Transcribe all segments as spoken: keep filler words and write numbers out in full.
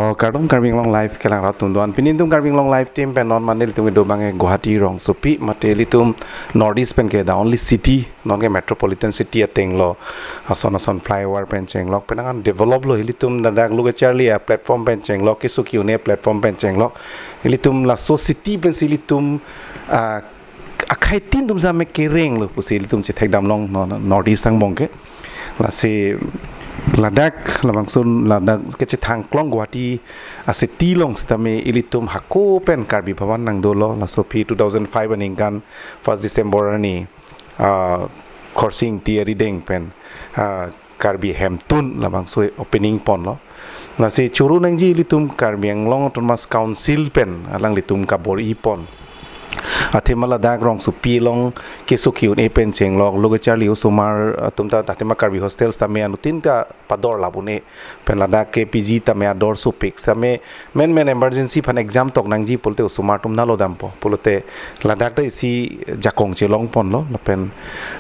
Oh, kardom Karbi Anglong Live kelang rat atum do-an. Pini nelitum Karbi Anglong Live team pen non mane nelitum kedo abang ke Guwahati rongsopi, mate ilitum North East pen ke the only city, non ke metropolitan city ateng lo. Ason ason flyover pen chenglok, penang an develop lo, ilitum ladak lo kecharli a-platform pen chenglok, keso ke-un-e platform pen chenglok. Ilitum laso city pensi ilitum, ah, akhai tin atum same kereng lo pusi ilitum chethekdam long, no, no, North East angbong ke. Lasi ladak labangso ladak kechethang klong Guwahati a-city along sitame ilitum hako pen Karbi Bhavan nangdolo. Laso aphi two thousand five aningkan first December arni, ah, Khorsing Ingti arideng pen, ah, Karbi Hemtun labangso opening ponlo. Lasi choro nangji ilitum Karbi Anglong Autonomous Council pen alanglitum kabor-i pon. Athema ladak rongsopi along keso ke-un-e pen chenglok, lo kecharli osomar atum ta, athema Karbi hostels tame anuttin ta pador lap un-e. Pen ladak ke P G tame ador sopik, tame menmen emergency aphan exam tok nangji pulote osomar atum nalo dampo. Pulote ladak ta isi jakong chelong ponlo, lapen,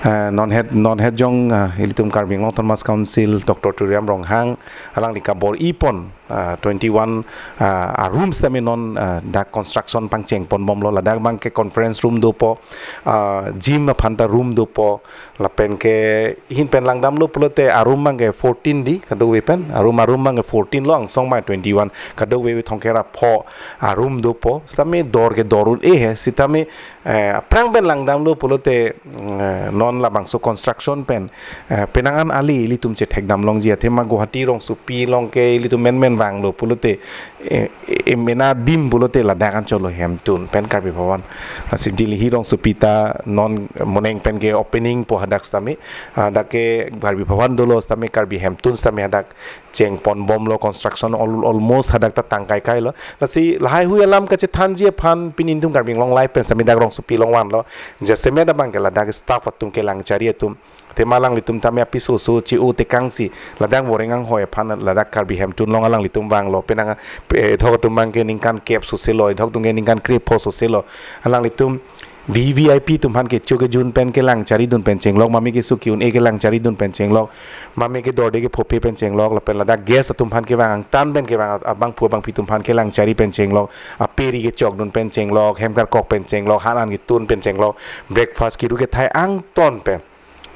eh, non het, non het jong, ah, ilitum Karbi Anglong Autonomous Council, Doctor Tuliram Ronghang, alangli kabor-i pon, ah, twenty-one, ah, a-room sitame non, ah, dak construction pangcheng ponbomlo, ladak abang ke conference room dopo, ah, gym aphan ta room dopo, lapen ke ahin pen langdamlo pulote a-room abang ke fourteen di, kadokave pen, a-room, a-room abang ke fourteen lo, angsong abang twenty-one, kadokave thomkep ra pho a-room dopo, sitame dor ke dor un-e he, sitame, eh, aphrang pen langdamlo pulote, mm, eh, non labangso construction pen, eh, penang an ali ilitum chethekdam longji, athema Guwahati rongsopi along ke ilitum menmen vanglo pulote, eh, eh, mena adim pulote ladak anchotlo Hemtun pen Karbi Bhavan. Lasi Delhi rongsopi ta non moneng pen ke opening po hadak sitame, ah, dak ke Karbi Bhavan dolo sitame Karbi Hemtun sitame hadak cheng ponbomlo, construction al-, almost hadak ta tang kaikai lo. Lasi lahai hui alam kachethanji aphan pini nelitum Karbi Anglong Live pen sitame dak rongsopi along vanlo. Jasemet abang ke ladak staff atum, kelangchari atum. Athema alanglitum tame apiso oso che-o tekangsi ladak voreng anghoi aphan ladak Karbi Hemtun along alanglitum vanglo. Penang, eh, dhok atum abang ke ningkan kep sose lo, dhok atum ke ningkan krepho sose lo. Alanglitum V V I P atum aphan kecho kejun pen kelangchari dun pen chenglok, mame keso ke-un-e kelangchari dun pen chenglok, mame kedorde kephope pen chenglok, lapen ladak guest atum aphan kevang angtan pen kevang abangphu abangpi atum aphan kelangchari pen chenglok, ape ri kechok dun pen chenglok, hem karkok pen chenglok, han an ketun pen chenglok, breakfast kiru kethai angton pen.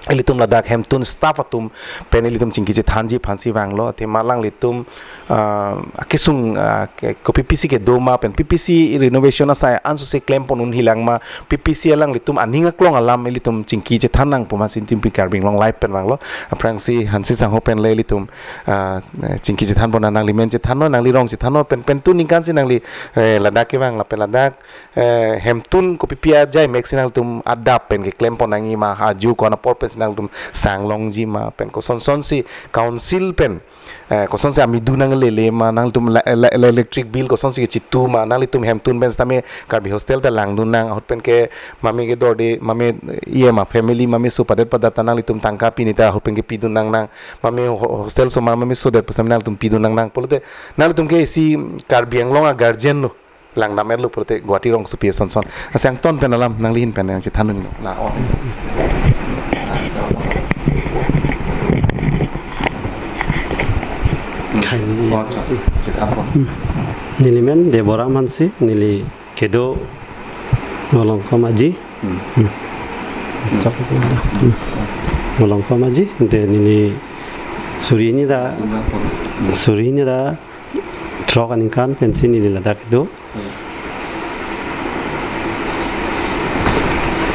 ilitum ladak Hemtun staff atum pen ilitum chingki chethanji aphansi vanglo. Athema alanglitum, ah, akesung, ah, ke, kopi pisi kedo ma pen P P C renovation asai ansose klem pon un hilang ma, P P C alanglitum aning aklong alam ilitum chingki chethan nang pu ma si nelitum Karbi Anglong Live pen vanglo. Aphrangsi Hanse sangho pen le ilitum, ah, eh, chingki chethan pon, nangli men chethannon, nangli rong chethannon, pen pen tu ningkan si nangli, eh, ladak kevang lapen ladak, eh, Hemtun kopi pi ajai mek si nangtum adap pen keklem pon nangji ma, ajo ko-an apor pen si nangtum sang longji ma, pen kosonson si council pen, eh, kosonsi amidu nanglele ma, nangtum la, la, la electric bill kosonsi kechitu ma, nanglitum Hemtun pen sitame Karbi hostel ta langdun nang, ahut pen ke mame kedorde, mame, eh, iya ma family mame so padet padat ta nanglitum tangka pini ta ahut pen kepidun nang nang, mame ho-, hostel so ma mame sodet pu sitame nangtum pidun nang nang pulote, nanglitum ke isi Karbi Anglong a guardian lo, langdam-etlo pulote Guwahati rongsopi asonson. Asi angton pen alam nangli ahin pen nangchethan un lo. La, oh. Khai. Oh, cha-, chethan pon. Hmm. Neli men Deboram Hanse, neli kedo Molongkom Aji. Hmm. Hmm. Hmm. Chok. Hmm. Molongkom Aji, de neli suri hini ra, Dum lang pon. Hmm. Suri hini ra throk aningkan pensi neli ladak do. Hmm.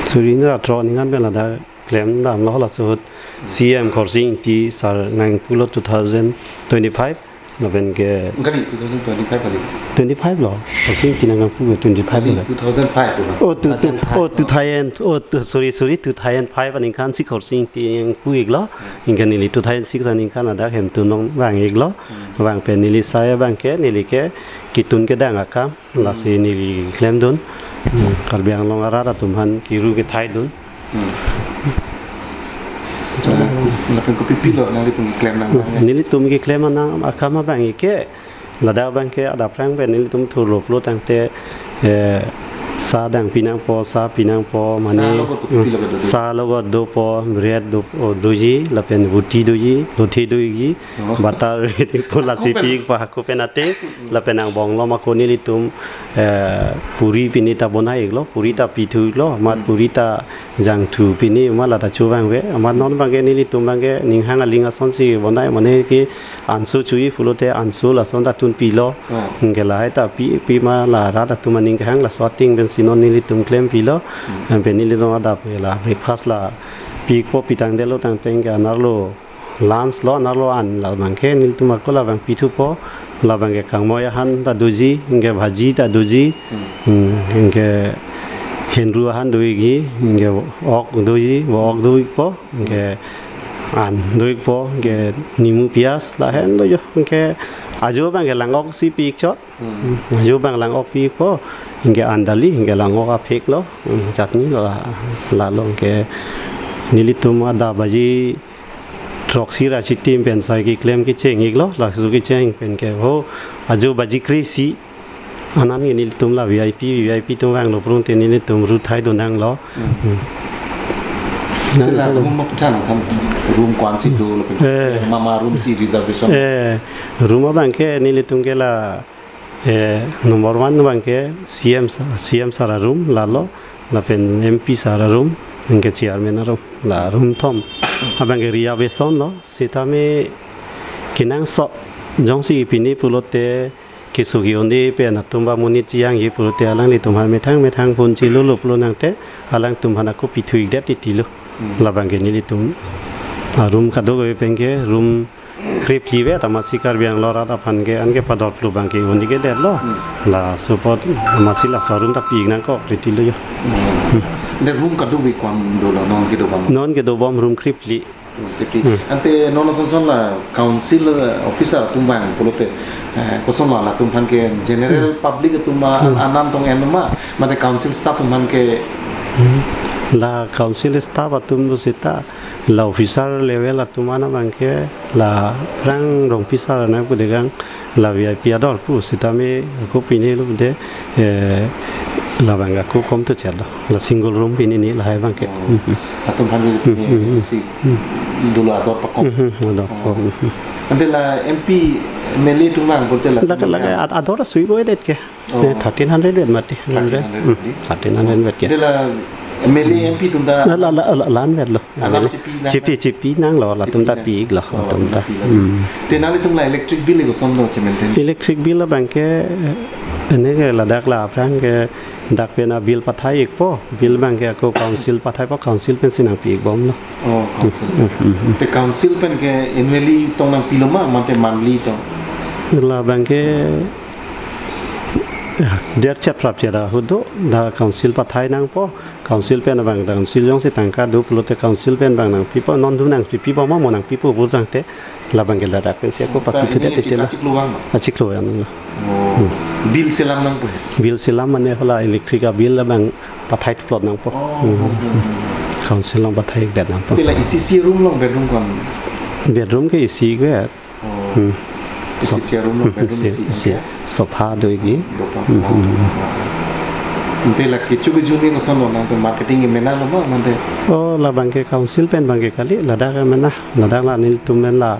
Suri hini ra throk aningkan pen ladak klemdamlo, laso ahut C M Khorsing Engti sir nangpulo two thousand twenty-five lapen ke Kali two thousand twenty-five kali. Twenty-five lo. Khorsing Engti nangpu twenty-five Kali lo. Two thousand five tu, no? Oh, two, two, oh, two thousand, oh, two, sorry, sorry, two thousand five aningkan si Khorsing Engti nangpu-iklo. Anke neli two thousand six aningkan ladak Hemtun along vang-iklo. Hmm. Vang pen neli sai abang ke, neli ke kitun kedang akam, lasi neli klemdun. Hmm, Karbi Anglong arat atum aphan kiru kethaidun. Hmm. Lapen kopi pilo nanglitum keklem nang, hmm, nang, ya? Nelitum keklem nang akam abang ke, ladak abang ke adap aphrang pen nelitum thurlo pulo tangte, eh, sa dang pi nangpo, sa pi nangpo, mane, sa logot kopi pilo kedo? Sa logot dopo, bread do, o, doji, lapen roti doji, lothe doji, oh, butter pulo lasi hako pen, pi pa hako pen ate, hmm, lapen angbong lo ma ko nelitum, eh, puri pini ta bonai-iklo, puri ta pithu-iklo, amat, hmm, puri ta jangthu pini ma lata chuvangve, amat non abang ke nelitum abang ke ninghang aling asonsi bonai, mane ke anso chuji pulote anso lason ta tun pilo. Oh. Anke lahai ta pi, pi ma la rat atum aning kehang, laso ateng pensi non nelitum klem pilo. Hmm. Anke nelitum adap la breakfast la pi-ikpo, pi tangdetlo tangte anke anerlo lunch lo, anerlo an labang ke nelitum ako labang pithupo, labang ke kangmoi ahan ta doji, anke bhaji ta doji, hmm, hmm, anke henru ahan do-ikji, anke ok doji, vo-ok do-ikpo, anke an do-ikpo, anke nimu piyaj lahenlo jo, anke ajo abang ke lang-ok si pi-ik chot. Hmm. Hmm, ajo abang lang-ok pi-ikpo, anke an dali, anke lang-ok aphek lo, hmm, chutney lo, la, lalo anke nelitum adap baji throksi ra chitim pen sai keklem kecheng-iklo, laso kecheng pen ke ho, ajo baji kre-isi anan ke nelitum la V I P, V I P atum vanglo pulote nelitum ru thaidun nanglo. Hmm. Hmm. Te la room ma puthan than, room ko-ansi do lapen, eh, mama room si reservation? Eh, room abang ke nelitum ke la, eh, number one abang ke C M sa-, C M sir aroom lalo, lapen M P sir aroom, anke chairman aroom, la room thom abang ke reservation lo, sitame kenangsot jongsi pini pulote keso ke-un-e pen atum ba monit chejangji pulote alanglitum aphan methang methang phone chelolo pulo tangte alangtum aphan ako pithu-ikdet titilo. Hmm. Labang ke nelitum aroom kadokave pen ke room krephli ave, amatsi Karbi Anglong arat aphan ke anke pador plu abang ke un-ik-edetlo. Hmm. Laso apot amatsi laso aroom ta pi-ik nangkok titilo jo. Hmm. Hmm. De room kadokave ko-an dolo, non kedobom? Non kedobom room krephli. Room krephli. Hmm. Ante non asonson la council, eh, officer atum vang pulote, eh, koson ma latum aphan ke general, hmm, public atum ma, hmm, an-, anan tong en ma, mate council staff atum aphan ke? Hmm. La council staff atum do seta, la officer level atum an abang ke, la aphrang Rongpi sir nangpu dekang, la V I P ador pu, sitame ako pine lo de, eh, labang ako kom to chalo. La single room pini ni lahai abang ke. Oh. Hmm, hmm. Latum aphan ni, hmm, pini, hmm, hmm, si, hmm, dolo ador pakok. Hmm, hmm, ador pakok. Oh. Hmm, hmm. Ante la M P, M L A atum vang pulote la, la, la, ad-, ador asui ko-edet ke. Oh. Ne thirteen hundred vet mati. Thirteen hundred, hmm, mati. Thirteen hundred vet ke. Ante la M L A, M P atum ta la, la, la, la, la-an vetlo. Alam chipi nang chipi, chipi nanglo, latum ta chipi nang. Pi-iklo, oh, latum ta. Chipi nang. Hmm. Te nanglitum la electric bill koson do che-maintain? Electric bill abangke, eh, ene ke ladak la aphrang ke dak pen a bill pathai-ikpo, bill abangke ako council pathaipo, council pensi nangpi-ikbomlo. Oh, council. Hmm, hmm, hmm, hmm. Te council pen ke annually tong nangpilo ma, mate monthly tong? Labangke, ya, der chep rap chera hudo, dak council pathai nangpo, council pen abang, council jongsi tangka do pulote council pen abang nangpipo, non do nangpipo, mo mo nangpipo pu tangte, labangke ladak pensi ako ta pakithudet ini titilo. Achiklo abang? Achiklo abang. Oh. Hmm. Bill selam nangpo he? Bill selam mane hala electric a bill abang pathai plot nangpo. Oh, hmm, hmm, hmm, hmm. Council along pathai det nangpo. Te la isi isi room along bedroom ko-an? Bedroom ke isi ke. Oh. Hmm. Isi isi room along bedroom isi, isi, isi. Okay. Sofa do-ikji. Sofa. Hmm, hmm, hmm. Te la kecho kejun ke koson lo, nangtum marketing ke mena lo ma, mate? Oh, labangke council pen abangke kali, ladak ke mena, ladak la nelitum pen la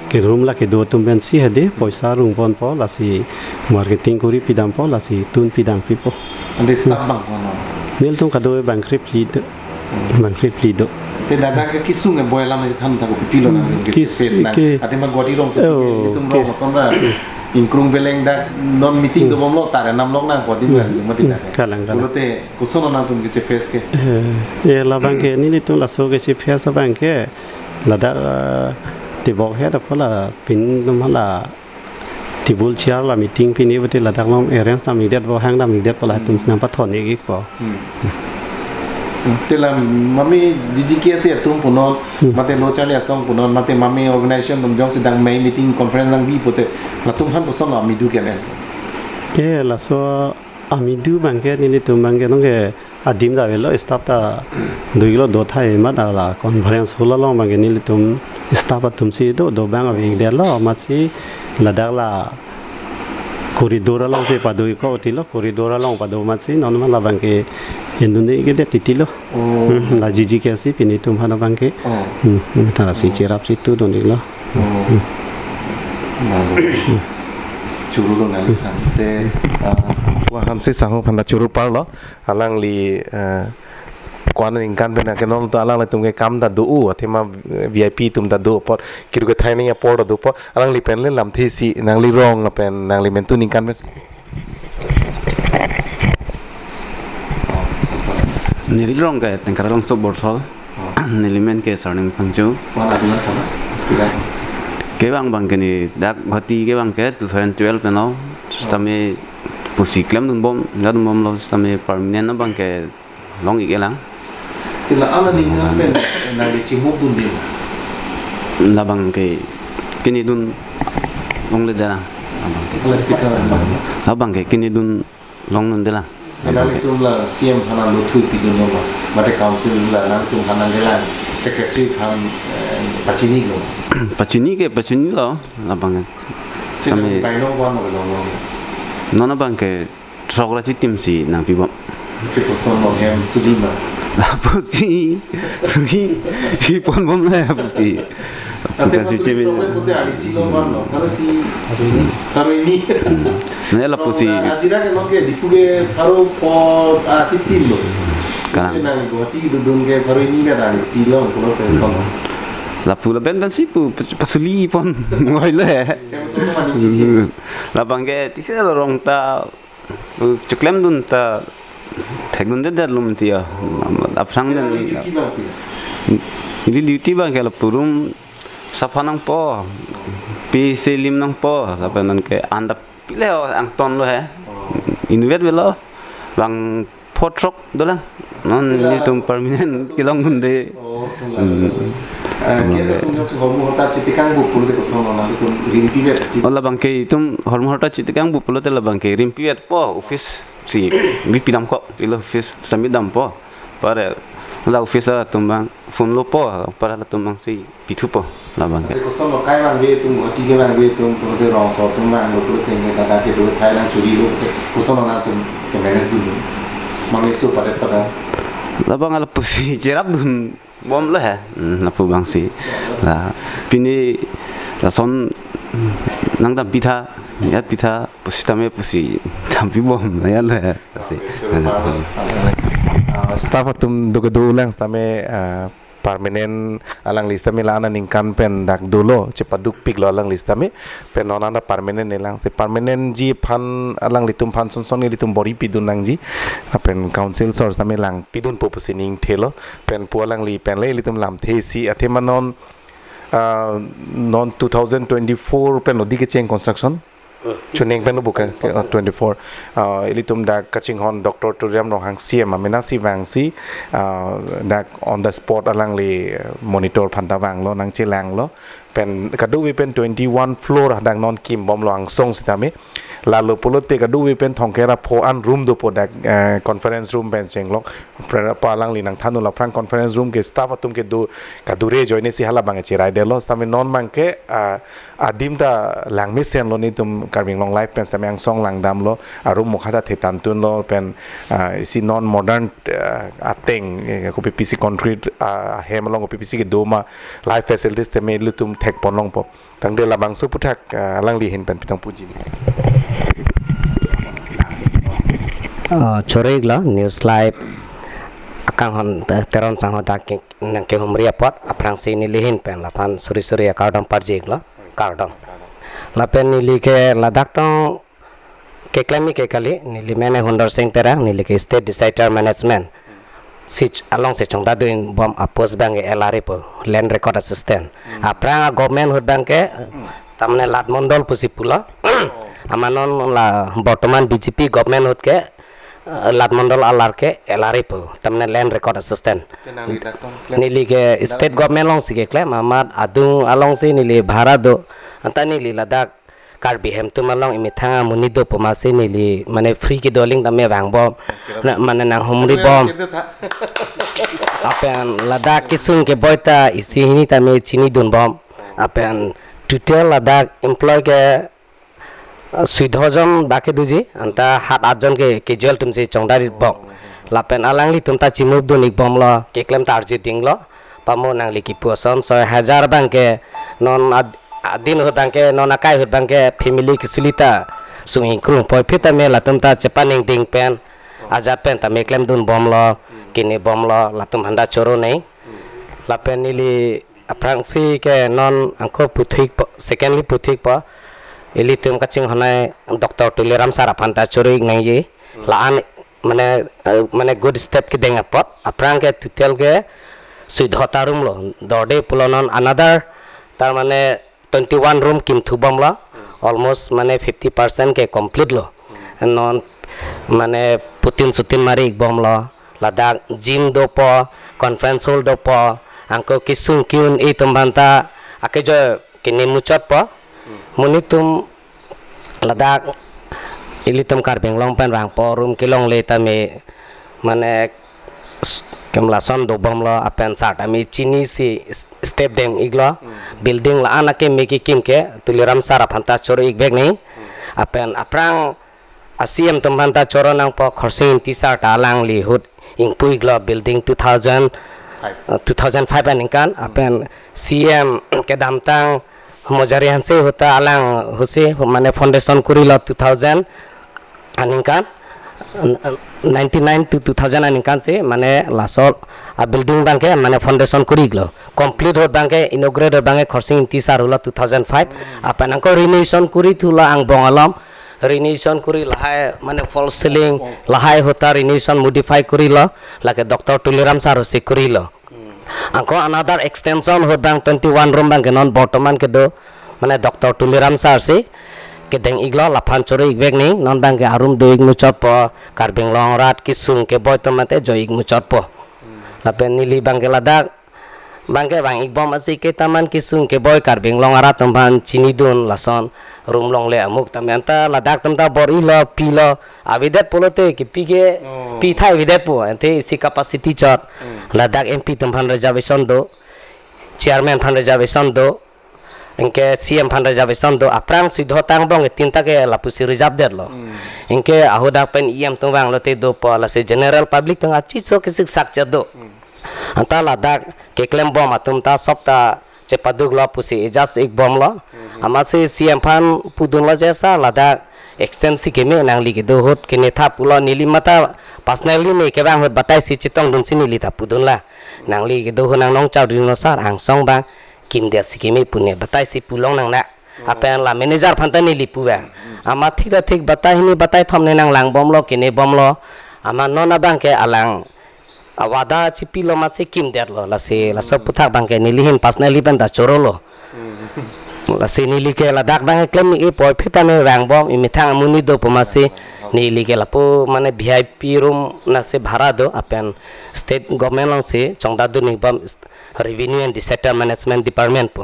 ke room la kedo atum pensi hedi, poisa rungponpo, lasi marketing kori pidampo, lasi tun pidam pipo. Ante staff abang ko-an lo? Nelitum kado abang kre phli do. Hmm. Abang kre phli do. Te dak ke kesung ke boi alam si than ta kopilo nangtum ke kes-, face nang. Ke-, ante ma Guwahati rongsopi, oh, nelitum ke-, rong ason ra. Ingkrung beleng dak non meeting, hmm, dobomlo, tare namlok nang kodim, hmm, nang mati, hmm, dak ke. Kalang, kalang. Pulote koson lo nangtum keche-face ke? Eh, eh, labangke nelitum laso keche-face abangke ladak, eh, tebok het apot la pin atum hala table chair la meeting pini pute ladak along arrange damdetpo, hang damdetpo, latum, hmm, si nangpathon-ikpo. Hmm. Hmm. Te la mami G G K S A atum punon, hmm, mate Lo Charli Asong punon, mate mami organization atum jongsi dang mei meeting conference nangbi pute latum aphan koson lo amidu ke len? Eh, laso amidu abangke nelitum abangke nonke adim ta avelo, staff ta do-iklo, do thai amat la conference hall along abangke nelitum staff atum si do, do abang ave-ikdetlo, amatsi ladak la corridor along si pado-ikpo tilo, corridor along pado amatsi non ma labangke indun-ikdet titilo. Oh. Hmm, la G G K S A pini atum aphan abangke. Oh. Hmm, hmm, ta lasi, oh, cherap si tu dun-iklo. Oh. Hmm. Ya, lo. Churu lo nang. Hmm. Ante, ah, Wa Hanse Sangho aphan ta churu parlo. Alangli, eh, ko-an aningkan pen ke non ta alanglitum ke kam ta do-o, athema V I P atum ta do apot, kiru kethai nangji apor ta do apot, alangli pen le lamthe si, nangli rong pen, nangli mentu aningkan pensi. Neli rong ke Tengkaralongso Borthol. Oh. Neli men ke Sarning Phangcho. Mana dengan apa? Speaker. Kevang abangke ne dak Guwahati kevang ke two thousand twelve pen lo. Oh. Sitame pusi klemdunbom, jadunbomlo, sitame permanent abangke long-ik-elang. Te la-an aningkan pen nangli chimukdunde ma? Labangke kenedun longledelang. Labangke. Ala speaker. Labangke kenedun longdundelang. Te nanglitum la C M aphan lo thu pidunlo ma, mate council la nangtum aphan nangkelang, secretary aphan, eh, pachinilo? Pachini ke pachinilo, labang. Te sitame nangli bainong ko-an lo kelong lo? Non abangke throk ra chitim si nangpibom. Te koson lo, hem suli ma? Lapusi, suli, iponbom la lapusi. Ante puka si masuli cheme. Throk ra pute arnisi lo ko-an lo? Pharo isi, pharo hini. Hmm. Ne lapusi. Pharo, ah, ajira ke nonke Diphu ke pharo pho, ah, chitim lo. Kalang. Te nang Guwahati dodun ke pharo hini pen arnisi lo, pulo te koson lo? Lapu lapen pensi pu, pu, pasuli pon ngoi lo he. Ke masuk ke mani chitim. Hmm. Labangke tisi lo rong ta, uh, chiklemdun ta thekdundedetlo mati ya. Aphrang te den nangli duty abang pi? Neli duty abangke lapu room sapha nangpo, pi selim nangpo, lapen nonke anta pile angton lo he. Oh. Inutvet avelo, bang pho throk dolang. Non, pila? Nelitum permanent kelongdunde. Oh, hmm. Eh, guest atum jongsi hormu horta chitikangbup pulote koson lo, nanglitum rimpivet? Oh, labangke itum hormu horta chitikangbup pulote labangke rimpivetpo, office si bipidamkok, ilo office sitame dampo. Pare la office atum abang phone lopo, pare latum abangsi pithupo, labangke. Ante koson lo, kai vangve atum, Guwahati kevangve atum, pulote rongso atum vanglo pulote, ne kata kedo thai nangchorilo pulote, koson lo nangtum ke-manage dun? Mangso padet pada. Labang lapusi cherapdunbomlo he. Hmm, lapu abangsi. La, pini lason Nang dampi tha, nang-at pi tha, pusitame pusi dampi bom, nang-at le, asi. Ah, staff atum do kedo lang sitame, ah, permanent alangli sitame la-an aningkan pen dak dolo, chepaduk piklo alangli sitame, pen non anta permanent ne lang si permanent ji aphan alanglitum aphan sonson ilitum bor-i pidun nangji, pen council sor sitame lang pidunpo pusi ning thelo, pen pu alangli pen le ilitum lamthe si athema non, ah, non two thousand twenty-four pen odi kecheng construction. Chuning pen lo bukan, ah, twenty-four. Ah, ilitum dak kachinghon Doctor Tuliram Ronghang C M amena si vang si, ah, dak on the spot alangli, eh, monitor aphanta vanglo, nangchelanglo. Pen kadokave pen twenty-one floor dak non kimbomlo angsong sitame. Lalo pulote kadokave pen thomkep ra pho an room dopo dak, eh, conference room pen chenglok. Pre-, pa alangli nangthan-un lo aphrang conference room ke staff atum kedo kadure ajoine si hala abang cheraidetlo. Sitame non abangke, ah, adim ta langmesenlo, netum Karbi Anglong Live pen sitame angsong langdamlo, arum mokha ta thetan tunlo pen, ah, isi non modern, ah, ateng, eh, kopi pisi concrete, ah, hem along kopi pisi kedo ma, life facilities tame ilitum thekponlongpo. Tangte labangso aphuthak, ah, alangli ahin pen pitong puji. Ah, choro-iklo News Live akanghon, eh, Teron Sangho dak ke nangkehumri apot, aphrangsi neli ahin pen laphan suri suri akardom parji-iklo, kardom. Lapen neli ke ladak tong keklem-ik ke kali, neli mene Hundor Sing Terang, neli ke State Disaster Management si ch-, alongsi chongdadun bom apost abangke L R A po, Land Record Assistant. Hmm. Aphrang a-government ahut abangke, hmm, tamne Lat Mondol pusi pulo. Oh. Amat non la bortoman B J P government ahut ke, eh, Lat Mondol alar ke L R A po, tamne Land Record Assistant. Te nangli dak tong klem? Neli ke dak state government alongsi keklem, amat adung alongsi neli bhara do. Anta neli ladak Karbi hem atum along emethang amonit dopo amatsi neli mane free kedo aling tame vangbom. Chirap. Na, mane nanghumri bom. Chirap, chirap tha. Lapen ladak kesung keboi ta isi hini tame chinidun bom. Lapen total ladak employee ke, ah, sui do jon dak kedoji, anta hat at jon ke casual atumsi chongdari bom. Lapen alanglitum ta chimupdun-ik bomlo, keklem ta arjudinglo. Pamo nangli kipu ason, soi hajar abangke non ad-, adin ahut abangke, non akai ahut abangke family kisuli ta sung ingkrung poi, phitame latum ta chepaningding pen, ajat pen tame klemdun bomlo, kini bomlo, latum aphanta choro nei. Lapen neli aphrangsi ke non angko puthik po, secondly puthik po, ilitum kachinghonnei Doctor Tuliram sir aphanta choro-ik nangji. La-an mane, eh, mane good step kedeng apot, aphrang ke total ke sui do ta room lo, dorde pulo non another, tar mane twenty-one room kimthu bomlo, almost mane fifty percent ke complete lo. Non mane putin sutin mari-ik bomlo, ladak gym dopo, conference hall dopo, angko kesung ke-un-e atum aphanta akejo kini muchotpo. Monit atum ladak ilitum Karbi Anglong pen vangpo, room kelongle tame mane s-, kemlason dobomlo, lapen sir tame chinisi s-, step deng-iklo. Hmm. Building la-an akeme kekim ke Tuliram sir aphanta choro-ikvek nei. Hmm. Lapen aphrang a-C M atum aphanta choro nangpo Khorsing Engti sir ta alangli ahut ingpu-iklo building two thousand, five. Uh, two thousand five aningkan, hmm, lapen C M kedamtang Mojari Hanse ahut ta alang ahutsi mane foundation kurilo two thousand aningkan, ninety-nine to two thousand aningkan si mane laso a-building abangke mane foundation kuri-iklo. Complete ahut abangke, inaugurate ahut abangke Khorsing Engti sir ahutlo two thousand five. Lapen angko renovation kurithulo angbong alom. Renovation kuri lahai mane false ceiling, lahai ahut ta renovation modify kurilo, lake Doctor Tuliram sir ahutsi kurilo. Hmm. Angko another extension ahut abang twenty-one room abangke non bortoman kedo, mane Doctor Tuliram sir si kedeng-iklo, laphan choro-ikvek nei, non abangke aroom do-ik muchotpo, Karbi Anglong arat kesung keboi atum mate jo-ik muchotpo. Hmm. Lapen neli abangke ladak abangke vang-ikbom asi ke taman kesung keboi Karbi Anglong arat atum aphan chinidun lason room longle amuk tame anta ladak atum ta bor-ilo, pilo, avedet pulote kepi ke, oh, pi thai avedetpo, ante isi capacity chot. Hmm. Ladak M P atum aphan reservation do, chairman aphan reservation do, anke C M aphan reservation do, aphrang sui do ta angbong tin ta ke lapusi reserve detlo. Hmm. Anke ahut dak pen E M atum vanglote dopo, lasi general public atum achiso kesik sak chet do. Hmm. Anta ladak keklembom atum ta sop ta chepaduklo pusi adjust ikbomlo. Amatsi C M aphan pudunlo je sir, ladak extend si keme, nangli kedo ahut kenetha pulo, neli matha personally ne kevang ahut batai si chetongdunsi neli ta pudunlo. Nangli kedo ahut nangnong chau dunlo sir, angsong abang kimdet si keme pu ne batai si pulong nangne. Apen la manager aphan ta neli pu abang. Amat thik ta thik batai hini batai thom ne nanglangbomlo, kenebomlo. Amat non abangke alang awada chipilo amatsi kimdetlo, lasi laso aphuthak abangke neli ahin personally pen ta chorolo. Lasi neli ke ladak abang klem-ik-e puvoiphit ta ne vangbom, emethang amonit do pu amatsi neli ke lapu mane V I P room nasi bhara do, apen state government alongsi chongda dun-ikbom, Revenue and Disaster Management Department pu.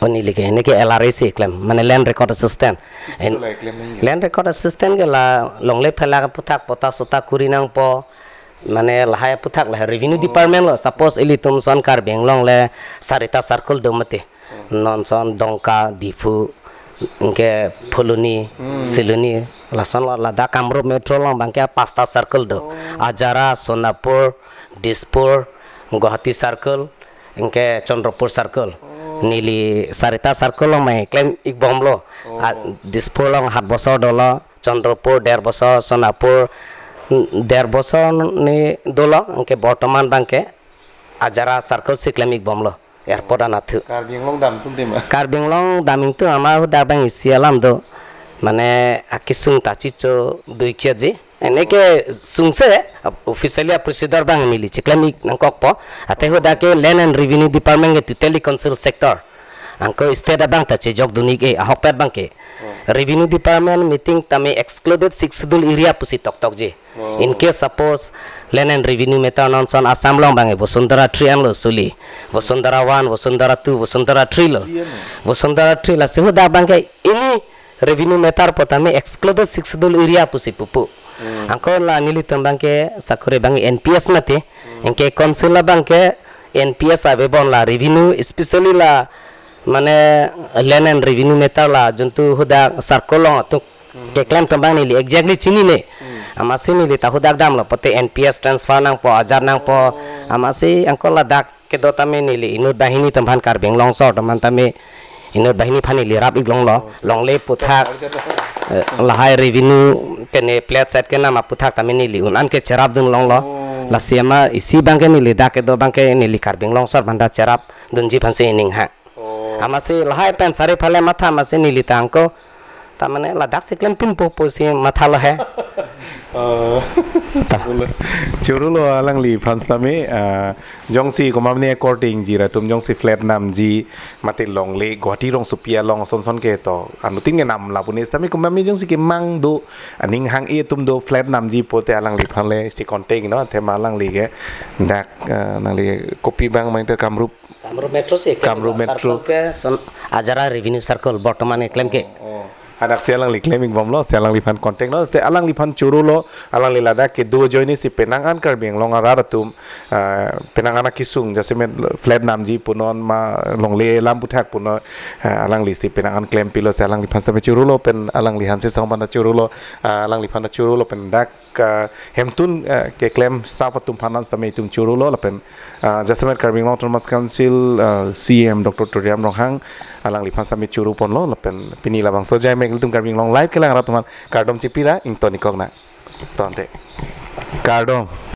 O neli ke, neli ke L R A si klem, mane Land Record Assistant. En- Itulah klem nangji. Land Record Assistant ke la longle phelak aphuthak patta satta kuri nangpo, mane lahai aphuthak lahai Revenue Department lo. Suppose ilitum ason Karbi Anglong le sarita circle do mati. Non ason Dongka, Diphu, anke Phuloni, Siloni, lasonlo ladak Kamrup Metro along abangke pasta circle do. Ajara, Sonapur, Dispur, Guwahati circle, anke Chandrapur circle. Neli sarita circle along mai klem-ikbomlo. A, Dispur along hat bosor dolo, Chandrapur der bosor, Sonapur, mm, der bosor ne dolo, anke bortoman abangke Ajara circle si klem-ikbomlo. Airport anatthu. Karbi Anglong dam atum tema. Karbi Anglong dam ingtung amat hadak abang isi alam do. Mane akesung ta chicho dui kiaji. Ene ke sungse, officially a procedure abang neli cheklem-ik nangkokpo. Athe hadak ke Land and Revenue Department ke totally council sector. Anke state abang ta chejok dun-ik-e, ahokpet abangke. Revenue Department meeting tame excluded Sixth Schedule area pusi toktokji. In case suppose Land and Revenue matter non ason Assam along abang Vasundhara three anlo suli. Vasundhara one, Vasundhara two, Vasundhara three lo. Vasundhara three, lasi hadak abangke any revenue matter pu tame excluded Sixth Schedule area pusi pupo. Anke la nelitum abangke sakori abang N P S mati. Anke council abangke N P S avebom la revenue, especially la mane Land and Revenue matter la juntu hadak circle along atum keklem atum abang neli exactly chinine. Amatsi neli ta hadak damlo, pote N P S transfer nangpo, ajat nangpo. Amatsi anke ladak kedo tame neli inut banghini atum aphan, Karbi Anglong asor atum aphan tame inut banghini aphan neli rap-ik longlo. Longle aphuthak, eh, lahai revenue kene plate side kenam aphuthak tame neli un-an ke cherap dun longlo. Lasi amat isi abangke neli dak kedo abangke neli Karbi Anglong asor aphan ta cherap dunji aphansi ning ha. Amatsi lahai pen sari phale matha amatsi neli ta anke ta mane ladak si klempinpo pusi mathalo he. Eh, ta. Chorolo alangliphan sitame, eh, jongsi komatne according ji rat atum jongsi flat namji mate longle Guwahati rongsopi along ason ason ke to anuttin ke nam lapu ne sitame komatne jongsi kemang do aning hang-e atum do flat namji pote alangliphan le si contact no, athema alangli ke dak, eh, nangli kopi abang mang te Kamrup Kamrup Metro si, Kamrup Metro. Circle ke son Ajara Revenue Circle, bortoman eklem ke. Oh, oh. Hadak si alangli klem-ikbomlo, si alangliphan contact lo, te alangliphan chorolo, alangli ladak kedo ajoine si penang an Karbi Anglong arat atum, ah, penang an akesung, jasemet flat namji punon ma longle alam aphuthak punon, ah, alangli si penang an klempilo, si alangliphan sitame chorolo pen alangli Hanse Song aphan ta chorolo, ah, alangliphan ta chorolo pen dak ka hemtun, eh, keklem staff atum aphan an sitame itum chorolo lapen, ah, jasemet Karbi Anglong Autonomous Council, ah, C E M Doctor Tuliram Ronghang alangliphan sitame choro ponlo lapen pini labangso ajai mek ilitum Karbi Anglong Live kelang arat atum aphan kardom chipira ington-ik kok nang. Tangte. Kardom.